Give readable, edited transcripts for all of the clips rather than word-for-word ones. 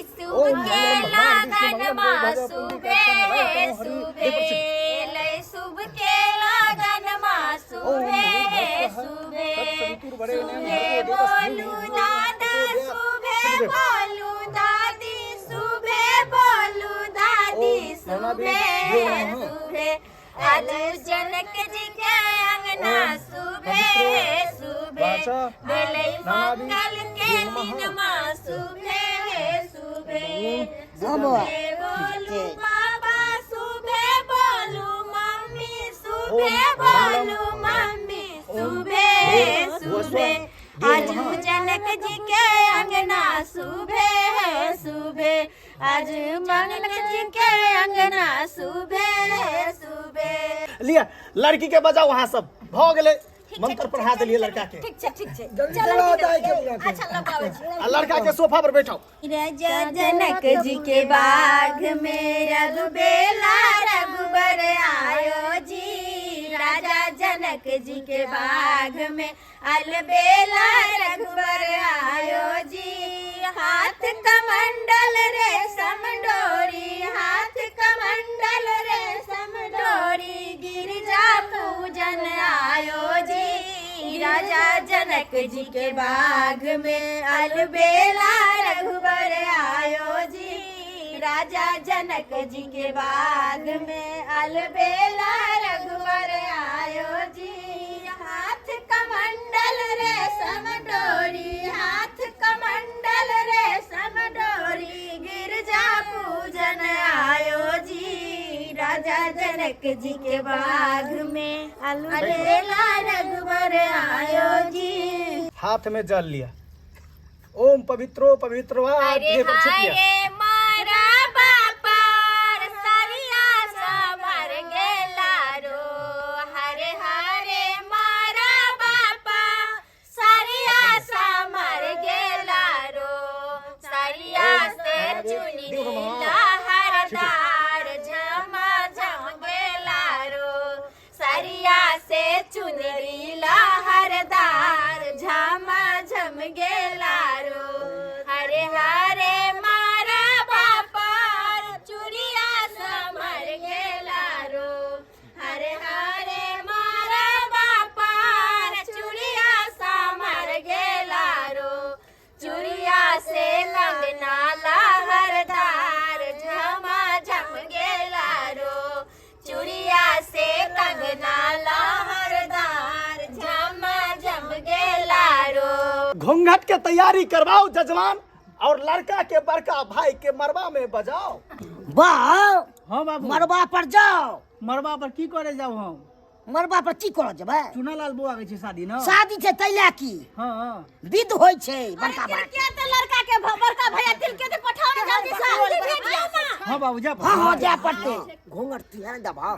शुभ ओम के मंगलम भगवान विष्णु लगन मंगलम मा गरुड़ सुबे ध्वज सुबे लय शुभ के लगन मा ओम सुबे भूर्भुवः सुबे तत्सवितुर्वरेण्यं सुबे भर्गो देवस्य बोलू धीमहि दादा तन्नो सुबे प्रचोदयात्। बोलू दादी सुबे बोलू दादी ओम सुबे नानाभ्यो नमः। सुबे आज जनक जी के अंगना ओम सुबे पवित्रो सुबे वाचा भेलै नानाभि मंगल के नमः। दिन मा सुबे सुबे हाँ बौआ। सुबे बोलू बाबा सुबे बोलू मम्मी सुबे ओम मंगलम। बोलू मम्मी ओम सुबे भूर्भुवः सुबे स्वः आज नमः। जनक जी के अंगना सुबे सुबे आज जनक जी के अंगना सुबे सुबे लिया लड़की के बजाओ वहाँ सब भ गेलै मंत्र पढ़ा देलियै लड़का के ठीक छै ठीक छै जल्दी चलो जाए के बुला के। अच्छा लगाबै छी आ लड़का के सोफा पर बैठाओ राजा जनक जी के बाग में रघुबेला रघुबर आयो जी राजा जनक जी के बाग में अलबेला रघुबर आयो जी हाथ कमंडल रे समडोरी हाथ कमंडल रे समडोरी गिरजा पूजन आयो जी राजा जनक जी के बाग में अलबेला रघुबर आयो जी राजा जनक जी के बाग में अलबेला रघुबर आयो जी हाथ कमंडल रे समडोरी हाथ कमंडल रे समडोरी गिरजा पूजन आयो जी राजा जनक जी के बाग में अलबेला रघुबर आयो जी हाथ में जल लिया ओम पवित्रो पवित्रवा अरे देह पर छिट लिया हाय रे मारा बापार सरिया समर गेला रो हरे हरे मारा बापा सरिया समर गेला रो सरिया से चुनी लहरदार झमा झम गेला रो सरिया से चुनरी लहरदार झमा झम गेला रो हरे हरे मारा बापार चुरिया समर गेला रो हरे हरे मारा बापार चुरिया समर गेला रो चुरिया से कंगना लहरदार झमा झम गेला रो चुरिया से कंगना लहरदार झमा झम गेला रो घूंघट के तैयारी करवाओ जजमान और लड़का के बड़का भाई के मरबा में बजाओ। बाओ हाँ बाबू मरबा पर जाओ। मरबा पर की करे जाओ हम? मरबा पर की करऽ जेबै? चुनालाल बौआ के छै शादी न। शादी छै तै लए की? हाँ, हाँ। विध होइ छै बड़का भाई। के त लड़का के बड़का भैया तिल के त पठाओ ना जल्दी से। भेजियो ना। हाँ बाबू जा। हाँ हाँ जाय पड़तै। घूंघट तिहार दबाओ।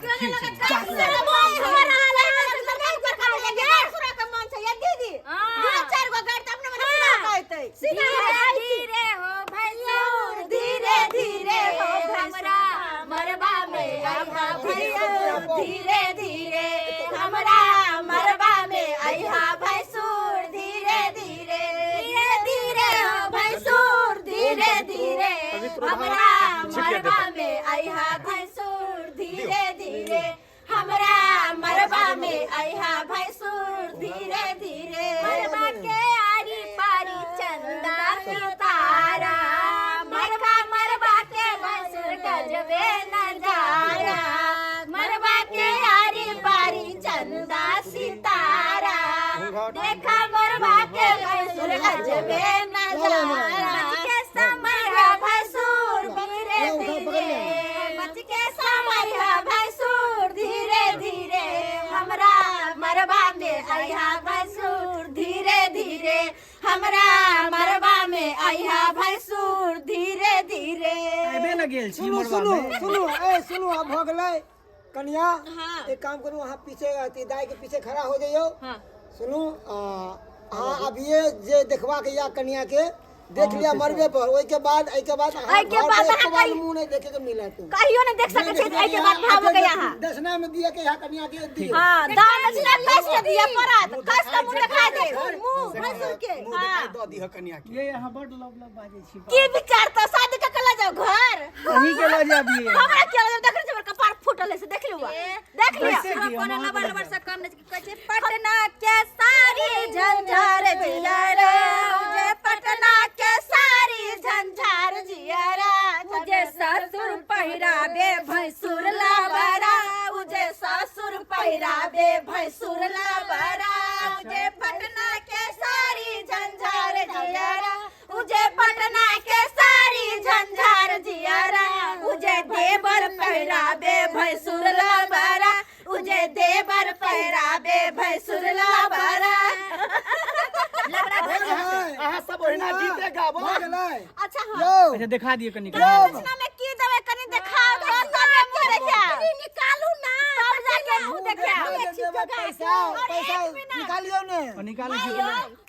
धीरे हो भैंसुर धीरे धीरे हो हमरा मरबा में अइहा भैंसुर धीरे धीरे हमरा मरबा में अइहा भैंसुर धीरे धीरे धीरे धीरे हो भैंसुर धीरे धीरे हमरा मरबा में अइहा भैंसुर धीरे धीरे हमरा मरबा में अइहा भैंसुर धीरे धीरे मरबा के आरी पारी चंदा सितारा मरबा मरबा के भैंसुर गजबे नजारा मरबा के आरी पारी चंदा सितारा देखा मरबा के भैंसुर गजबे नजारा बच के समरिया भैंसुर धीरे धीरे बच के समरिया भैंसुर धीरे धीरे हमरा मरबा में अइहा भैंसुर धीरे धीरे हमरा मरबा में अइहा भैंसुर धीरे धीरे। आबे न गेल छी सुनू मरबा सुनू में। सुनू ए सुनू आब भऽ गेलै कनिया। हाँ। एक काम करू अहाँ पीछे अथी दाई के पीछे खड़ा हो जइयौ। हाँ। सुनू अहाँ अभिये जे देखबाक या कनिया के देख लिया मरबे पर, ओहि के बाद एहि के बाद अहाँ एहि के घर बाद पर अहाँ एको बार कहियो मुंह नहि देखे के मिलत। कहियो नहि देख सकै छी एहि के बाद भावो के यहाँ। दक्षिणा में दिया के यहाँ कनिया के दियो। हाँ, दान दक्षिणा कस के दिया पड़त, कस के मुंह देखा दे। मुंह भसुर के। मुंह देखाई दऽ दिह कनिया के। ये अहाँ बड लव लव बाजै छी। की विचार त शादी अहीं के लऽ जायब ये। हमरा किया लग देख रे, हमर कपार फूटल है से देख लियो, देख लियो। कैसे की हम कोनो अहाँ के लबर लऽ लबर जायब? से कम नहीं कहै छै। पटना के सारी झंझार जिया रे, मुझे पटना के सारी झंझार जिया रे, मुझे ससुर पहिराबे भैंसुर लाबरा, मुझे ससुर पहिराबे भैंसुर लाबरा, मुझे पटना के सारी झंझार जिया रे, मुझे पटना के सारी झंझार जिया रे, मुझे देवर पहिराबे भैंसुर लाबरा, मुझे देवर पहिराबे भैंसुर लाबरा। अहाँ सब ओहिना गीते गाबो। भऽ गेलै। अच्छा हाँ। यौ। अच्छा देखा दियौ कनी। दक्षिणा में की देबै कनी देखाओ तो, तबे मुंह देखाओ। निकालू ना तब जाके मुंह देखाओ। देबै पैसा, पैसा निकालियौ ने। निकालै छी। आइयो,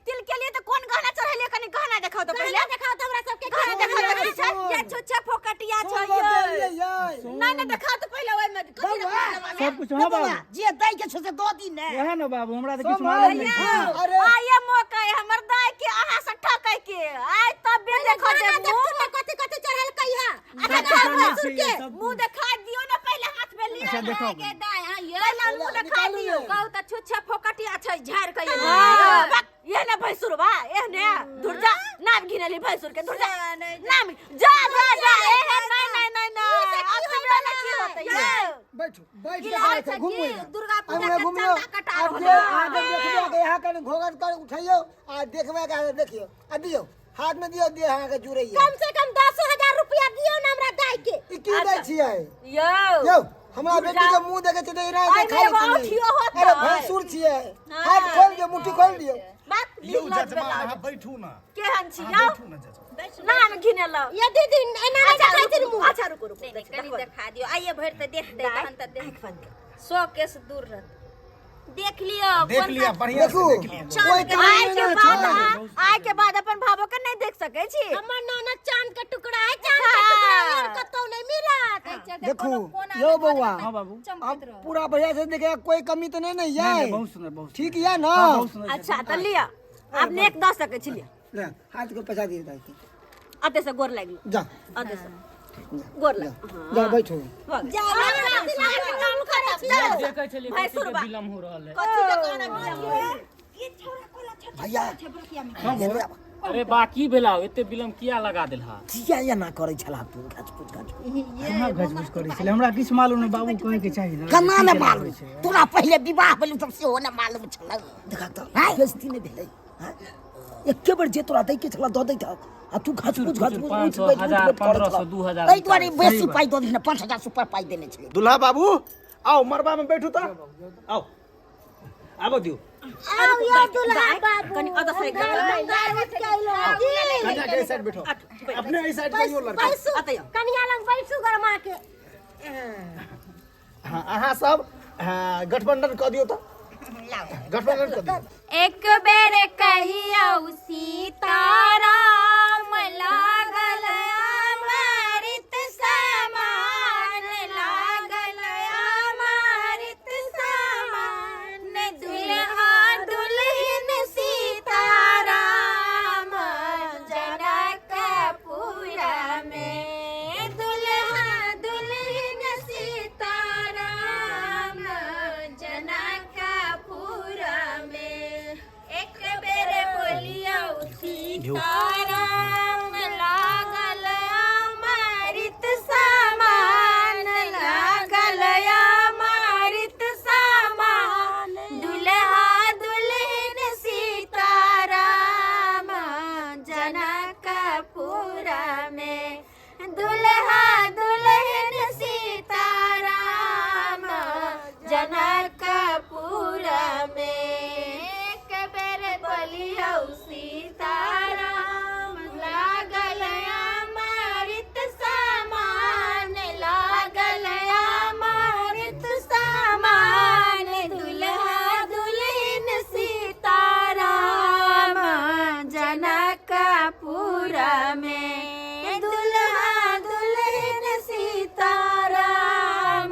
तिल के लिए तो कोन गहना चढ़ेलिए, कनी गहना देखाओ तो पहिले। देखाओ तो हमरा सबके। गहना देखाओ तो कनी छै। ये छुच्छा फोकटिया सोन छै। लऽ के एलियै यै। नहीं नहीं, देखाओ तो पहिले ओइ में कथी बौआ। रखल। सब कुछ। हाँ बाबू, जे दै के छौ से दऽ दी ने। वएह ने बाबू, हमरा तऽ किछु सोम मालूम नहि भाई। छै। अरे आये मौका है हमर दाई के अहाँ से ठकै के, आइ तबे देखो दे मुंह। कथी कथी चढ़ल कहिया? अच्छा सब अच्छा, कुछ भैंसुर के सब कुछ। मुंह देखा दियो ना पहिले, हाथ में लियो। अच्छा देखाओ। के दाई, हाँ ये पहिले मुंह देखा निकालू दियो। ने। कहू तऽ छुच्छा फोकटिया छै, झाड़ के। हाँ, बक, ये ना भैंसुर बा, ये ने धुर जा, नाम घिनली भैंसुर के, धुर जा, नाम जा जा जा। ए हे, नहीं नहीं नहीं नहीं, अब सुनबे ना की होतै ये। बैठू, बैठ के गिलास बैठ छै घुमू। की? दुर्गा पूजा अब के घुमियो। चंदा कटा आब रहल जे है। अहाँके देखबै के यहाँ कनि घोघट कर उठैयौ आ देखबै के अहाँ देखियौ आ दियौ, हाथ में दियौ, देह अहाँके जुड़ैया। कम से कम 10,000 रुपया दियौ ना हमरा दाई के। ई की दै छियै? यौ। यौ, हमरा बेटी के मुंह देखै छै तऽ एना आइ खाली एगो छै। औंठियो होतै। अरे भैंसुर छियै, हाथ खोल दियौ, मुट्ठी खोल दियौ। बात यौ निर्लज जजमान, बेला। अहाँ बैठू ना। केहन छी अहाँ यौ? बैठू ना जजमान। नाम घिनेलौ। ये दीदी, एना नहि अच्छा देखै रुकू, मुँह। अच्छा रुकू रुकू, नहीं नहीं, देखो, कनी देखो। देखा दियौ, आइए भरि तऽ देखतै तहन तऽ देख आँखि बंद कर। 100 केस दूर रहत, देख लियौ। देख लिया बढ़िया देखू से, देख लिया। कोई कमी आइ नहि के ने बाद छै। आइ के बाद अपन भावो के नहीं देख सकै छी। हमर ननद चांद के टुकड़ा है, चांद के टुकड़ा यार कतौ नहीं मिलत। देखू यौ बौआ। हाँ बाबू। अब पूरा बढ़िया से देखे, कोई कमी तऽ नहि ने नहीं, यै? नहीं, बहुत सुंदर, बहुत सुंदर। ठीक यऽ ने? हाँ, बहुत सुंदर। अच्छा तऽ लिअ, आब नेक दऽ सकै छी, लिअ। ले, हाथ के पैसा दियौ दाइ के। अते से गोर लागि लिअ। जा। अते से गोर लागि। जा, बैठू। देखै छलियै भैंसुर कथी के बा। विलम्ब हो रहल है? कथी के कहना बिलम्ब होय? भैया। हाँ बोल। अरे बा, की भेला? एते विलम्ब किया लगा देलहा? किया एना करै छला तू, घच पुच घच पुच? केना घचघच करै छलै? हमरा किछु मालूम नहि बाबू, कहै के चाही ने। केना की ने केना मालूम होइ छै? तोरा पहिले विवाह भेलौ तब सेहो ने मालूम छलै। देखा तऽ बेइज्जती नहि भेलै? हाँ? एके बेर जे तोरा दै के छला दऽ दैत आ तू घच पुच घच पुच, पाँच उठि सौ, बैठ उठि हजार, बैठ करै 1500, छला। 2000। एहि दुआरे बेसी सही बात। पाइ दऽ दही ने, 5000 से ऊपर पाइ देने छलै। दुल्हा बाबू, आओ मरबा में बैठू तऽ, आओ, आबो दियौ। आउ यौ दुल्हा बाबू। कनी अदर साइड जा। कन्या के एहि साइड बैठो, अपने एहि साइड करियौ लड़का। बैसू। अतै आउ। कनिया लग बैसू गरमा के। हाँ, अहाँ सब, हाँ, गठबंधन कऽ दियौ तऽ, गठबंधन कऽ दियौ। एक बेर कहियौ सीताराम, लागल अमृत समान, लागल अमृत समान, दुल्हा दुल्हन सीताराम जनकपुर में, दुल्हा दुल्हन सीताराम जनकपुर में। एक बेर बोलियौ सीताराम, लागल अमृत समान, लागल अमृत समान, दुल्हा दुल्हन सीताराम जनकपुर में, दुल्हा दुल्हन सीताराम जनकपुर में। एक बेर बोलियौ सीताराम, लागल अमृत समान, लागल अमृत समान, दुल्हा दुल्हन सीताराम जनकपुर में, दुल्हा दुल्हन सीताराम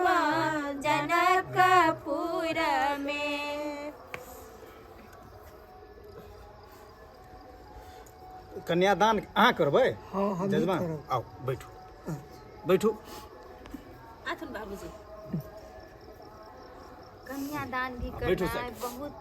जनकपुर में। कन्यादान अहाँ करबै? हाँ, हम जजमान करब। आउ, बैठू। बैठू। आथुन बाबूजी। कन्यादान भी बैठू करनाइ साइड। बहुत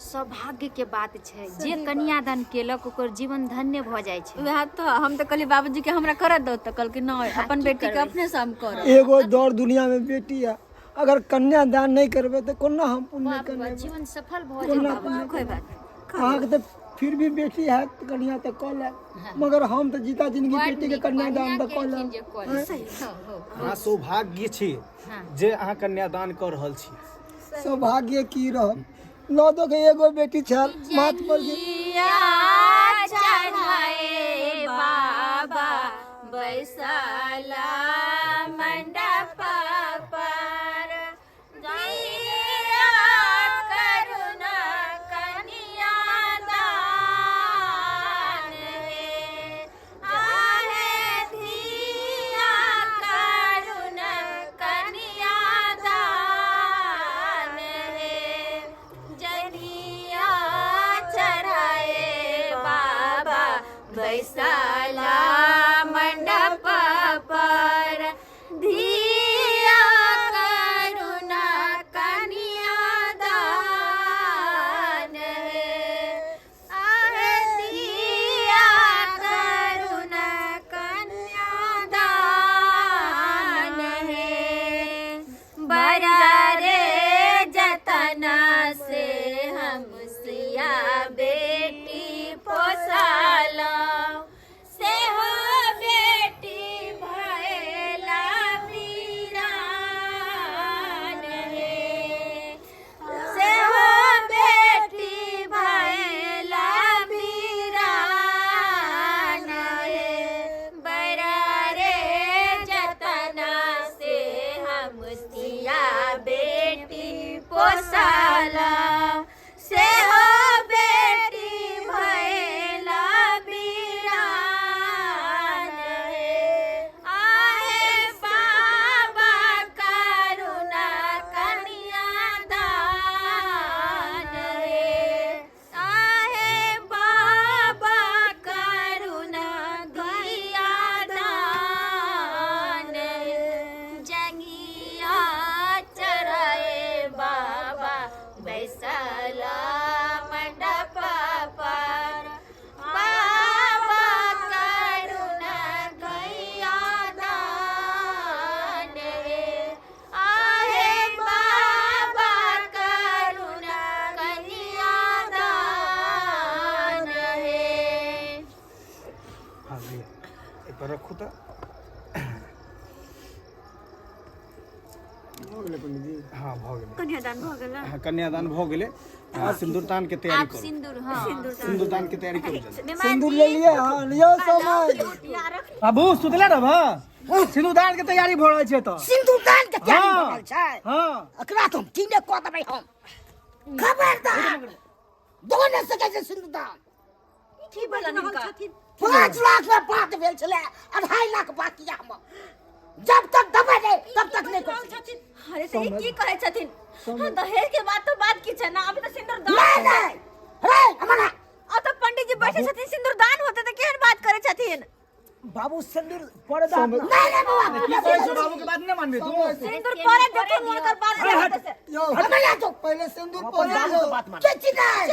सौभाग्य के बात छै। जे कन्यादान केलक ओकर जीवन धन्य भऽ जाइ छै। वएह तो हम तो कहली बाबूजी के हमरा कर दो, तो कहलखिन नहीं, अपन की बेटी के करबै? अपने से हम करब। एगो दौड़ दुनिया में बेटी है, अगर कन्यादान नहीं करबे तो कोना हम पुण्य बाप रे बाप, कमेबै? जीवन सफल भऽ कोना जाइ पुण्य? कोई बात नहीं। अहाँके तऽ फिर भी बेटी है तऽ कन्या तऽ कऽ लेब, मगर हम तऽ जीता जिंदगी बड़ बेटी के नीक, कन्यादान बढ़िआँ तऽ कऽ केलखिन लेब। जे कऽ लेब। हो, हो। अहाँ सौभाग्य छी जे अहाँ कन्यादान कऽ रहल छी। सौभाग्य की रहब, लऽ दऽ के एगो बेटी छल माथ पर गेल। जनिया चढ़ाए बाबा बैसला मंडप पर, दिया करुणा कन्या दान हे, आहे धिया करुणा कन्या दान हे। जनिया चढ़ाए बाबा बैसला मंडप पर, धिया करुणा कन्या दान हे, आहे धिया करुणा कन्या दान हे। बड़ा रे जतना से हम सिया बेटी पोसाला, से हो बेटी भैला वीरान हे, से हो बेटी भैला वीरान हे। बड़ा रे जतना से हम सिया बेटी पोसाला, से हो बेटी भैला वीरान हे। आहे बाबा करुणा कन्या दान हे, आहे बाबा करुणा दिया दान हे। जंगिया चढ़ाए बाबा बैसला मंडप पर, बाबा करुणा गैया दान हे, आहे बाबा करुणा कन्या दान हे। हाँ भैया, एहिपर रखू तऽ। भऽ गेलै पंडीजी? हँ, भऽ गेलै। कन्यादान भऽ गेल। हँ, कन्यादान भऽ गेलै। अहाँ सिन्दूरदान के तैयारी आब करू। सिन्दूर, हँ, सिन्दूरदान के तैयारी करू जल्दी। सिन्दूर ले लिए? हाँ, लियौ समय। बाबू, सुतले रहब? सिन्दूरदान के तैयारी भऽ रहल छै तऽ। सिन्दूरदान के तैयारी हाँ। भऽ रहल छै? हाँ। एकरा तऽ हम टीने कऽ देबै हम। खबरदार, दऽ नहि सकै छै सिन्दूरदान। की भेलन हिनका? 5 लाख में बात भेल छलै, 2.5 लाख बाकी यऽ हमर। जब तक देबै नहि तब तक नहि कर सकै छी। अरे, से ई की कहै छथिन? हाँ, दहेज के बात तो बात की छै ना, अभी तऽ सिन्दूरदान नहि नहि रे हमरा आ तऽ पंडित जी बैठे छथिन, सिन्दूरदान होते तऽ केहन बात करै छथिन? बाबू, सिन्दूर पर्दा नहीं नहीं बाबा। की कहै छौ? बाबू के बात नहि मानबे तू? सिन्दूर पड़े देखो, हुनकर बात अरे हट। से। यौ, हमरा तो पहिले सिन्दूर अपन पड़े बाबू दियौ। के बात मान। के चीज नहीं,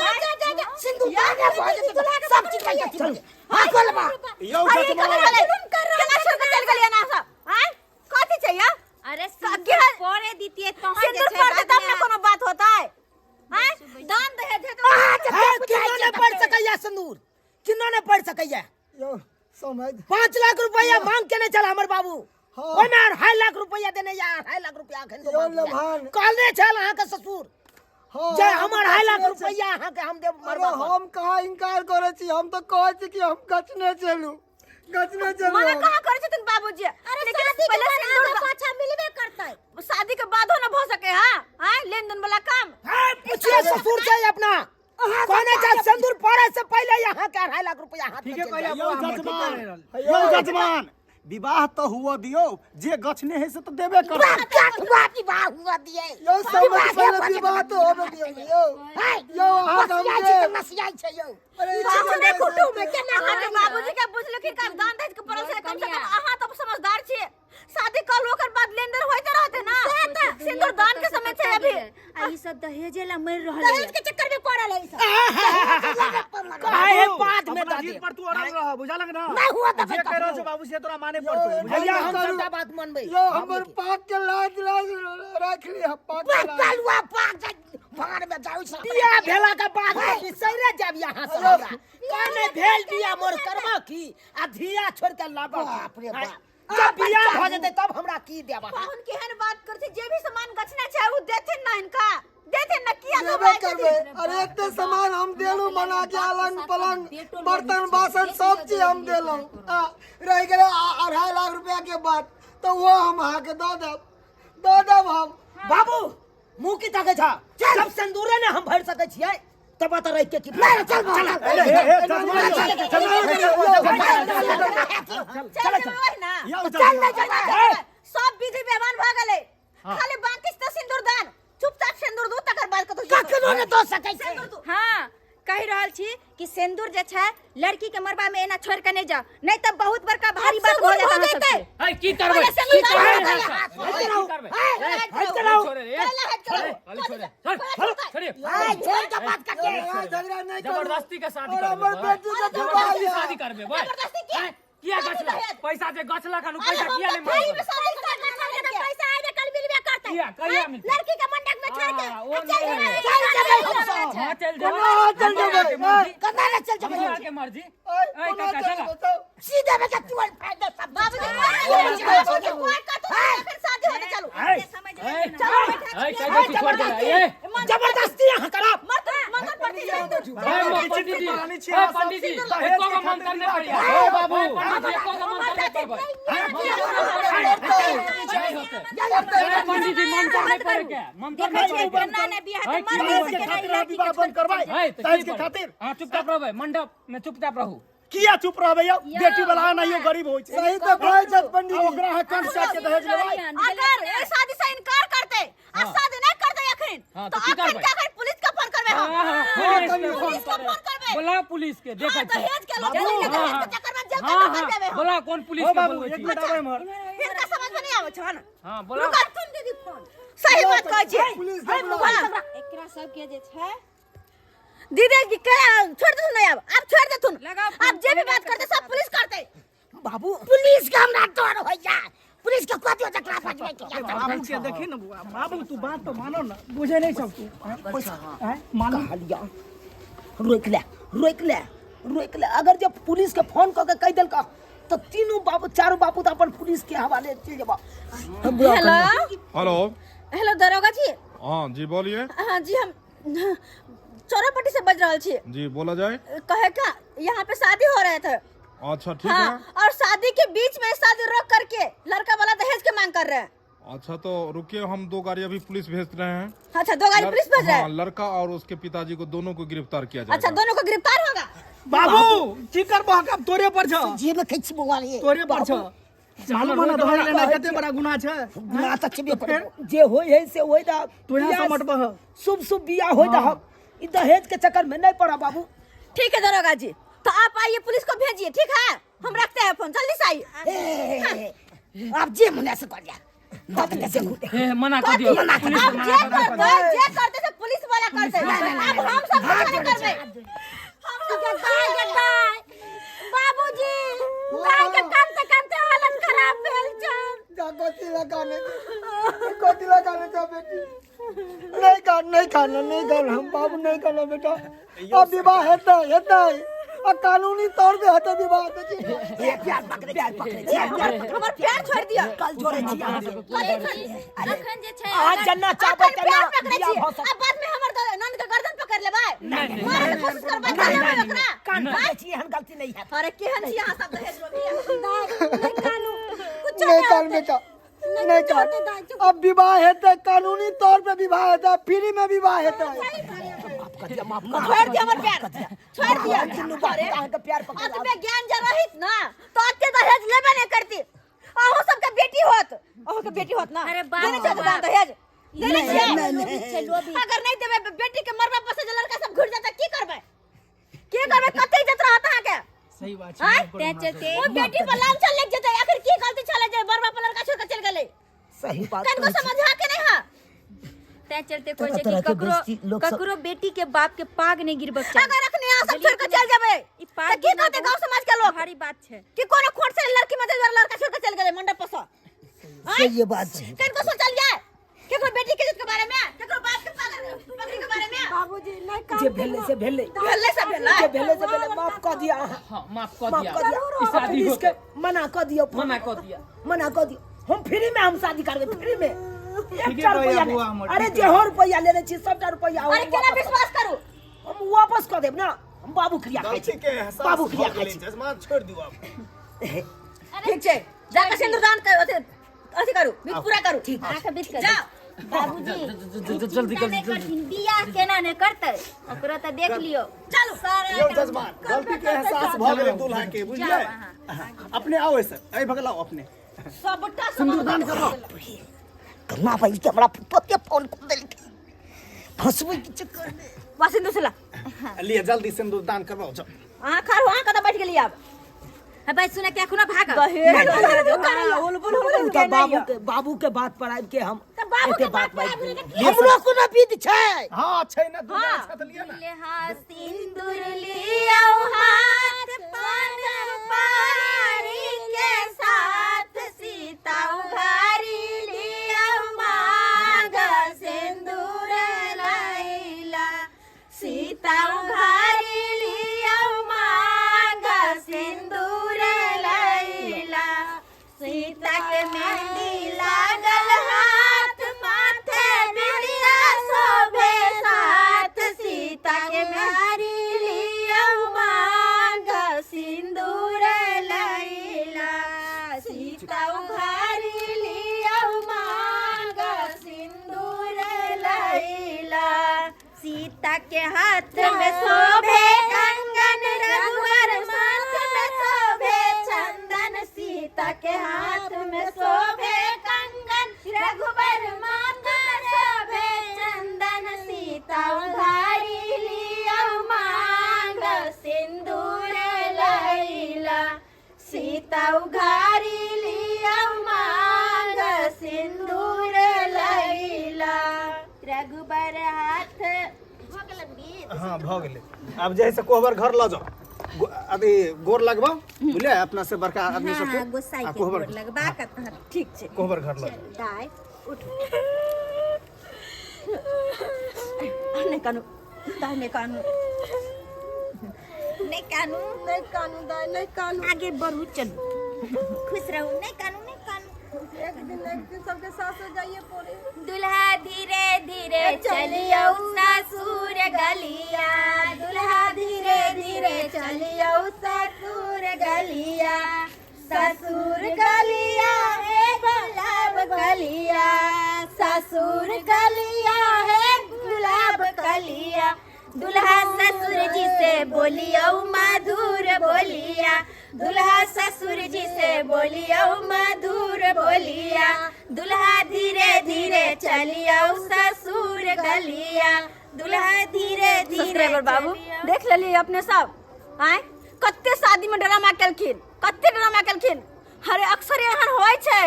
सिन्दूर दाने भऽ जेतै तऽ सब चीज भऽ जेतै। हाँ, खोलबा। यौ अरे, ई जजमान। कथी भेलै? केना छोड़ के चलि गेलियै ना सब? आँय? कथी छै यौ? अरे, केहन- पड़े दितियै तहन जे सिन्दूर छै पड़तै तब ने बादमे। कोनो बात होतै? आँय? दान दहेज है तऽ- अहाँ जते बुझाइ नहि पढ़ सकैया सिन्दूर, किन्नो नहि पढ़ सकैया। यौ समय। 5 लाख रुपया मांग केने छल हमर बाबू। हाँ। ओहिमे 2.5 लाख रुपया देने या 2.5 लाख रुपया एखन यौ लभान। कहने छल अहाँके ससुर हाँ, जे हम हम 2.5 लाख गछने छी। रुपया अहाँके हम देब अरे मरबा पर। हम कहाँ इनकार करै छी? हम तऽ कहै छी कि हम गछने चलू, गछने चलू। मना हम। कहाँ करै छथिन बाबूजी? अरे, लेकिन शादी के पहिले बाद सिन्दूर आगा पाछा मिलबे करतै। शादी के बादो न भऽ सके? हाँ हाँ, लेन देन वाला काम। हाँ, पूछिए ससुर से अपना, कहने छल सिन्दूर पड़े से पहले यहाँ के 2.5 लाख रुपया हाथ में ठीके चलि कहलियै जायत। यौ बौआ, हमर, ठीक जजमान, कहि रहल। यौ जजमान, विवाह तऽ हुअ दियौ, जे गछने है से तऽ देबे करतै। बाप क्या हुआ, विवाह हुआ दिए? यौ समझ, पहिले विवाह तऽ होबे दियौ ने यौ। है, यौ, अहाँ हम बसियाइ छै देब। तऽ नसियाइ छै यौ। अरे, ई बाबू चीज देखो नहि तू में केना अहाँके बाबूजी के बुझलखिन का दान दहेज के पड़ल छै? कम से कम अहाँ तऽ समझदार छियै। सब दहेजे ला मर रहल दहेज के चक्कर में पड़ल है ई सब। काहे बाद में अपना दऽ जीत देब पर तू अड़ल रह बुझलक ना नहीं हुआ तऽ जे कह रहल छौ बाबू से तोरा माने पड़तौ बुझलियै? भैया हम सबटा बात मानबै यो हमर पाक के लाज लाज राख लिया पाक के लाज पलुआ पाक जा भाड़ में जाउ सब बियाह भेला के बाद में बिसैरे जाब यहाँ से हमरा काने भेल बियाह मोर करबा की आ धिया छोड़ के लाबा बाप रे बाप जब बियाह भऽ जेतै तब हमरा की देब अहाँ पाहुन केहन बात करथे जे भी सामान गछना चाहे उ देथिन ना इनका देथिन ना किया देबे घबराइ करबे छथिन? अरे एते सामान हम देलू बना के अलंग पलंग बर्तन बासन सब चीज हम देलू रह गेलै 2.5 लाख रुपया के बात तो वो हम अहाँके दऽ देब दऽ देब हम। बाबू मुंह की ताकै छा जब सिंदूरे ने हम भरि सकै छियै तब तऽ रहि के की चल चल ए, ए, जजमान यौ, जजमान यौ, चल जेबै ना यौ, चल जजमान। चल सब विधि व्यवहार भऽ गेलै खाली बाकी तऽ सिंदूर दान चुपचाप सिंदूर दू तकर बाद कतौ कखनो ने दऽ सकै छै। सिंदूर दू। हाँ कहि रहल छी कि सिंदूर जे छै लड़की के मरबा में एना छोड़ के नहीं जाओ, नहीं तो बहुत बड़का भारी बात हो जाता है सबके। है की करबै पहिले सिंदूर की दान करबै करबै। की करबै हट चलाओ। छोड़े रे खाली छोड़े छोड़े। आय छोड़ के बात करके लड़ाई झगड़ा नहीं करू। जबरदस्ती के शादी और करबै हमर बेटी के विवाह जबरदस्ती यऽ। शादी करबै भाई जबरदस्ती किया? किया शादी गछलक दहेज। पैसा जे गछलक हन उ अरे पैसा हम किया तऽ नहि फ्री में मांगल शादी करबै के पैसा आएबे कल मिलबे करतै। किया कहिया मिलतै? लड़की के मंडप में छोड़ के हाँ, ओ आ चल नहि। जेबै। चल जेबै हमसब। हां चल जेबै। कोना चल हमरा जेबै? के मर्जी। कना ने चल जेबै? हमरा के मर्जी। ऐ, ऐ कोना काका चल चला। जेबै तब? सीधे में के तुअर फायदा सब बाबूजी बाबूजी कोई कतौ फिर शादी होते चलू। ऐ, ऐ चलो बैठा ऐ कह दे छोड़ दे ए। जबरदस्ती यहाँ करब। मत मंगल पड़ती ए पंडित जी प्राणी छी ए अहाँ सब। पंडित जी दहेज एको के गो मंत्र नहि खातिर पढ़िया। ए बाबू। पंडित जी एको गो मंत्र नहि पढ़बै। नहीं होतै। ए पंडित जी मंत्र नहि पढ़े के मंत्र नहि पढ़े के। केना ने बियाह है, तऽ की मरबे दहेज के से केना खातिर ई अहाँ लड़की के विवाह बंद करबै है तऽ दहेज की के पढ़बै? खातिर अहाँ चुपचाप रहबै मंडप में चुपचाप रहू। किया चुप रहबै यौ? बेटी वाला एनाहियो गरीब होइ छै। सही तऽ कहै छथि पंडित आ जी। ओकरा अहाँ कंठ साट के दहेज लेबै? अगर ए शादी से इनकार करते आ शादी नहीं करते अखन हाँ, तो तो की अखन करबै? के अखन पुलिस के फोन करबै हम। हाँ, हाँ, पुलिस के पुलिस फोन के फोन करबै। बोला पुलिस के देखै हाँ, छी। दहेज के लोग हाँ, दहेज हाँ, के चक्कर में जेल हाँ, के हाँ, कर देबै हम। बोला कोन पुलिस ओ के बाबू बोलबै एक छी? मिनट आबै इम्हर। हिनका समझ में नहीं आबै छन। हाँ बोला। रुक तुम दीदी फोन सही बात कहै छी। पुलिस के बुलाउ। एकरा सबके जे छै दीदी की कह छोड़ देथुन नहीं अब अब छोड़ देथुन। लगाओ फोन, अब जे भी बात करते सब पुलिस करते। बाबू पुलिस के हमरा डर होइया पुलिस के कह दियो जकरा बजबै के। बाबू के देखी न बुआ बाबू तू बात तो मानो ना बुझे नहीं सब तू हैं मालूम कहलिया रोक ले रोक ले रोक ले अगर जब पुलिस के फोन कऽ के कहि देलक तऽ तीनू बाबू चारू बाबू तऽ अपन पुलिस के हवाले चलि जेबा। हेलो। हेलो। हेलो दरोगा जी। हाँ जी बोलिए। हाँ जी हम चौरापट्टी से बज रहल छी। जी बोला जाए। कहे का यहाँ पे शादी हो रहे थे। अच्छा ठीक हाँ, है। और शादी के बीच में शादी रोक करके लड़का वाला दहेज के मांग कर रहे हैं। अच्छा तो रुकिए हम 2 गाड़ी अभी पुलिस भेज रहे हैं। अच्छा 2 गाड़ी पुलिस भेज रहे हाँ हैं। लड़का और उसके पिताजी को दोनों को गिरफ्तार किया जाएगा। अच्छा दोनों को गिरफ्तार होगा। बाबू की करबह अब तोरे पर छ। जे में खै छी बौआ रे। तोरे पर छ। मालूम है ना दहेज लेना कते बड़ा गुनाह छै। गुनाह तऽ छेबे करै जे होय है से होय दा। तू यहाँ समटबह। शुभ शुभ बियाह होय दा ई दहेज के चक्कर में नहीं पड़ा बाबू। ठीक है दरोगा जी तो आप आइए पुलिस को भेजिए ठीक है हम रखते हैं फोन जल्दी से आइए। आप जे मना से कर जा हे मना कर दियो पुलिस आप के जे मना कर करते जे करते से पुलिस वाला करते अब हम सब कुछ नहीं करबे। हम सब गाय बाबूजी गाय के कानते कानते हालत खराब भेल छै। जा गोती लगाने दे गोती लगाने जा बेटी। नहीं खाना नहीं खाना नहीं खाना हम बाबू नहीं खाना बेटा। अब विवाह हेतै हेतै आ कानूनी तौर पे हेतै विवाह हेतै। ए प्यार पकड़े प्यार पकड़े हमर प्यार छोड़ दिया। कल छोड़े छी अहाँ सब। अखन जे छै अहाँ जन्ना चाहबै अखन तेना प्यार पकड़े बियाह छी भऽ सकत। अब बाद में हमर नंद के गर्दन पकड़ लेबै मारे के कोशिश करबै त लेबै ओकरा। कान पकड़े छी एहन गलती नहीं हैत। अरे केहन छी अहाँ सब दहेज लोभी। नहीं कानू कुछ नहीं कान बेटा नहीं कान। अब विवाह हेतै कानूनी तौर पे विवाह हेतै फ्री में विवाह हेतै। माफ कर दिया माफ कर छोड़ दिया हमर प्यार छोड़ दिया। दुनू बाबू अहाँके प्यार पकड़ अतबे ज्ञान जे रहित ना तो अते दहेज लेबे नहीं करती। अहूँ सबके बेटी होत अहूँ के बेटी होत ना। अरे बाप देने रे छै बाप। दहेज देने छियै? लोभी छै लोभी। अगर नहीं देबै बेटी के मरबा पर से जे लड़का सब घुर जाता की करबै की करबै कते इज्जत रहत अहाँके? सही बात आँय? छै। तें चलते ओ बेटी पर लाम चल लग जेतै आखिर की गलती छलै जे मरबा पर लड़का छोड़ के चल गेलै। सही बात कनको समझा के नहीं हा। तै चलते कहै छै तरह कि के ककरो बेइज्जती लोक सब- ककरो बेटी के बाप के पाग नहीं गिरबक चाही। अगर अखने यहाँ सब छोड़ के चल जाबे ई पाग तऽ की गिरना कहते बहुत गांव समाज के लोग भारी बात छै कि कोनो खोट से लड़की मदद द्वारा लड़का छोड़ के चल गेलै मंडप पर से सही बात छै कनको सोचल जाए केकरो बेटी के इज्जत के बारे में केकरो बाप के पगड़ी के बारे में बाबूजी नहीं काम जे भेलै से भेलै भेलै से भेलै जे भेलै से भेलै माफ कऽ दिअ अहाँ हाँ माफ कऽ माफ दिया कऽ दिअ ई शादी पुलिस होतै। के मना कऽ दियौ मना कऽ दिया मना कऽ दियौ हम फ्री में हम शादी करबै फ्री में ठीके एकटा कहैया रुपैआ बौआ नहि। हमर, अरे ठीके। जेहो रुपैआ लेने छी सबटा रुपैआ हम अरे केना वापस विश्वास करू हम वापस कऽ देब ना हम बाबू क्रिया खाइ गलती छी के एहसास बाबू क्रिया भऽ खाइ गेलै छी जजमान छोड़ि दियौ आब ठीक छै जाके सिंदूरदान कर अथी अथी करू विध पूरा करू ठीक अहाँके विध कर जाओ बाबूजी जल्दी चिंता नहि जल्दी करथिन बियाह केना नहि करतै ओकरो तऽ देख लियौ चलू यौ जजमान गलती के एहसास भऽ गेलै दूल्हा के बुझलियै अपने आउ ऐसे एहि भगलाउ अपने सबटा सिंदूरदान करबाउ कन्ना भाई के हमरा पते फोन कऽ देलकै फंसबै के चक्कर में वा सिंदूर से ला लिए जल्दी सिंदूरदान करबाउ जाउ अहाँ खा अहाँ कतऽ बैठ गेली आब हे भाई सुने के एखनो भागब दहेज हुलबुल उ हुलबुल तऽ बाबू के बाबू के बात पर आबि के हम तऽ बाबू के एते बात पर बाजि आबि गेलियै। के हमरो कोनो विध छै हाँ छै ने दूल्हा अच्छा तऽ लिअ ने दुल्हा सिंदूर लियौ हाथ पान पारी के साथ सीता उघारी लियौ मांग सिंदूर लैला सीता उघारी लियौ मांग सिंदूर लैला सीता के मेहंदी लागल हाथ माथे बिंदिया शोभे साथ सीता के मेहरी लियौ मांग सिंदूर लैला सीता उघारी लियौ मांग सिंदूर लैला सीता के हाथ में शोभे कंगन रघुवर माथ में शोभे चंदन सीता के हाथ में शोभे कंगन रघुवर माथ में शोभे चंदन सीता उधारी लियौ मांग सिंदूर लैला सीता उघारी लियौ मांग सिंदूर लैला रघुबर हाथ भऽ गेलन गीत हाँ भऽ गेलै आब जे है से कोहबर घर लऽ जाउ अथी गोर लगबा बुझलियै अपना से बड़का आदमी हाँ सबके हाँ गोसाई आ के कोहबर गोर लगबा के तहन ठीक छै कोहबर घर लऽ जाउ दाय उठ नहि कानू दाय नहि कानू नहि कानू नहीं कानू दाई नहीं कानू आगे बढ़ू चलू खुश रहू नहि कानू नहि कानू एक दिन सबके सासुर जाइए पड़े दुल्हा धीरे धीरे चलियौ ससुर गलिया दुल्हा धीरे धीरे चलियौ ससुर गलिया ससुर गलिया हे गुलाब कलिया ससुर गलिया हे गुलाब कलिया दुल्हा ससुर जी से बोलियौ मधुर बोलिया दुल्हा ससुर जी से बोलियौ मधुर बोलिया दुल्हा धीरे धीरे चलियौ ससुर गलिया दुल्हा धीरे धीरे सब्सक्राइबर बाबू चलियौ। देख लेलिए अपने सब आय कते शादी में ड्रामा केलखिन कते ड्रामा केलखिन अरे अक्सर एहन होइ छै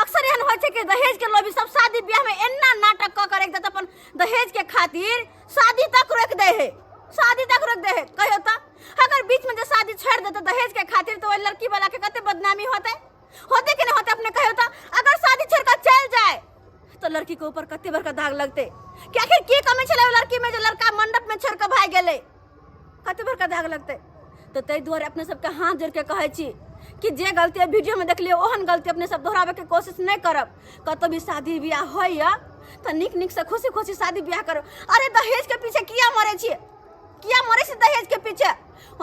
अक्सर एहन होइ छै कि दहेज के लोभी सब शादी ब्याह में एना नाटक कऽ के राखि देत अपन दहेज के खातिर शादी तक रोकि दै है शादी तक रोकि दै है कहियो तऽ अगर बीच में जे शादी छोड़ि देतै दहेज के खातिर तऽ ओहि लड़की वाला के कते बदनामी होतै होतै कि नहि होतै अपने कहियो तऽ अगर शादी छोड़ कऽ चलि जाए तो लड़की के ऊपर कते बड़का दाग लगतै कि आखिर की कमी छलै ओहि लड़की में जे लड़का मंडप में छोड़ कऽ भागि गेलै कते बड़का दाग लगतै तऽ ताहि दुआरे अपने सबके हाथ जोड़ के कहै छी कि जे गलती वीडियो में देखलियै ओहन गलती अपने सब दोहराबे के कोशिश नहि करब कतौ भी शादी बियाह होइए तऽ नीक नीकसँ खुशी खुशी शादी बियाह करू अरे दहेज के पीछे किया मरै छियै किया मरै छी दहेज के पीछे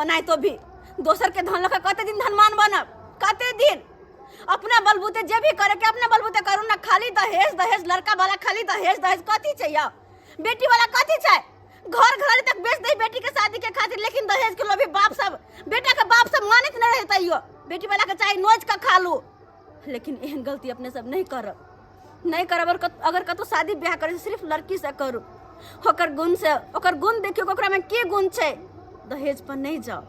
ओनाहितो भी दोसर के धन लऽ कऽ कते दिन धनवान बनब कते दिन अपना बलबूते जे भी करे के अपना बलबूते करू ना खाली दहेज दहेज लड़का वाला खाली दहेज दहेज कथी चाहिए बेटी वाला कथी छै घर घर तक बेच दे बेटी के शादी के खातिर लेकिन दहेज के लोभी बाप सब बेटा के बाप सब मानैत नहीं रहे तैयो बेटी वाला के चाहे नोच के खा लू लेकिन एहन गलती अपने सब नहीं करब नहीं करब और अगर कतौ शादी ब्याह करे सिर्फ लड़की से करू ओकर गुण से ओकर गुण देखियौ ओकरा में की गुण छै दहेज पर नहीं जाओ।